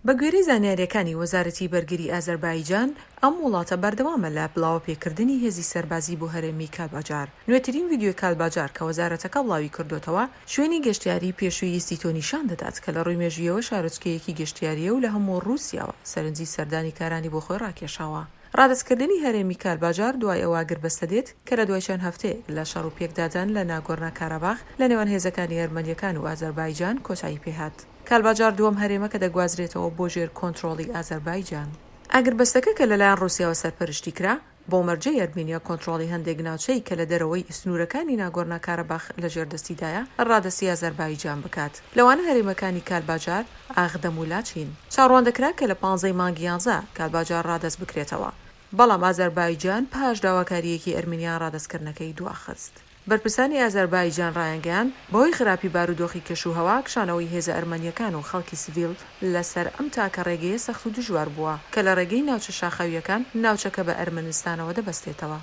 بە گوێرەی زانیارییەکانی وەزارەتی بەرگری ئازەربایجان، ئەم وڵاتە بەردەوامە لە بڵاوەپێکردنی هێزی سەربازی بۆ هەرێمی کالباجار. نوێترین ڤیدیۆی کالباجار کە وەزارەتەکە بڵاویکردۆتەوە، شوێنی گەشتیاریی پێشووی ئیستیتۆ نیشان دەدات کە لە ڕووی مێژوویەوە شارۆچکەیەکی گەشتیارییە و لە هەموو ڕووسیاوە سەرنجی سەردانیکارانی بۆ خۆی ڕاکێشاوە. ڕادەستکردنی هەرێمی کالباجار دوای ئەو ئاگربەستە دێت کە لە دوای چەند هەفتەیەک لە شەڕ و پێکدادان لە ناگۆرنا کاراباخ لە نێوان هێزەکانی ئەرمەنییەکان و ئازەربایجان کۆتایی پێهات. کالباجار دووەم هەرێمە کە دەگوازرێتەوە بۆ ژێر کۆنترۆڵی ئازەربایجان. ئاگربەستەکە کە لەلایەن ڕووسیاوە سەرپەرشتی کرا، بەو مەرجەی ئەرمینیا کۆنترۆڵی هەندێک ناوچەی کە لە دەرەوەی سنوورەکانی ناگۆرنا کاراباخ لەژێر دەستیدایە، ڕادەستی ئازەربایجان بکات، لەوانە هەرێمەکانی کالباجار، ئاغدەم و لاچین. چاوەڕوان دەکرا کە لە پانزەی مانگی یانزە کالباجار ڕادەست بکرێتەوە، بەڵام ئازەربایجان پاش داواکارییەکی ئەرمینیا ڕادەستکردنەکەی دواخست. بەرپرسانی ئازەربایجان ڕایانگەیاند، بەهۆی خراپی بارودۆخی کەشوهەوا، کشانەوەی هێزە ئەرمەنییەکان و خەڵکی سڤیل لەسەر ئەم تاکە ڕێگەیە سەخت و دژوار بووە کە لە ڕێگەی ناوچە شاخاوییەکان ناوچەکە بە ئەرمەنستانەوە دەبەستێتەوە.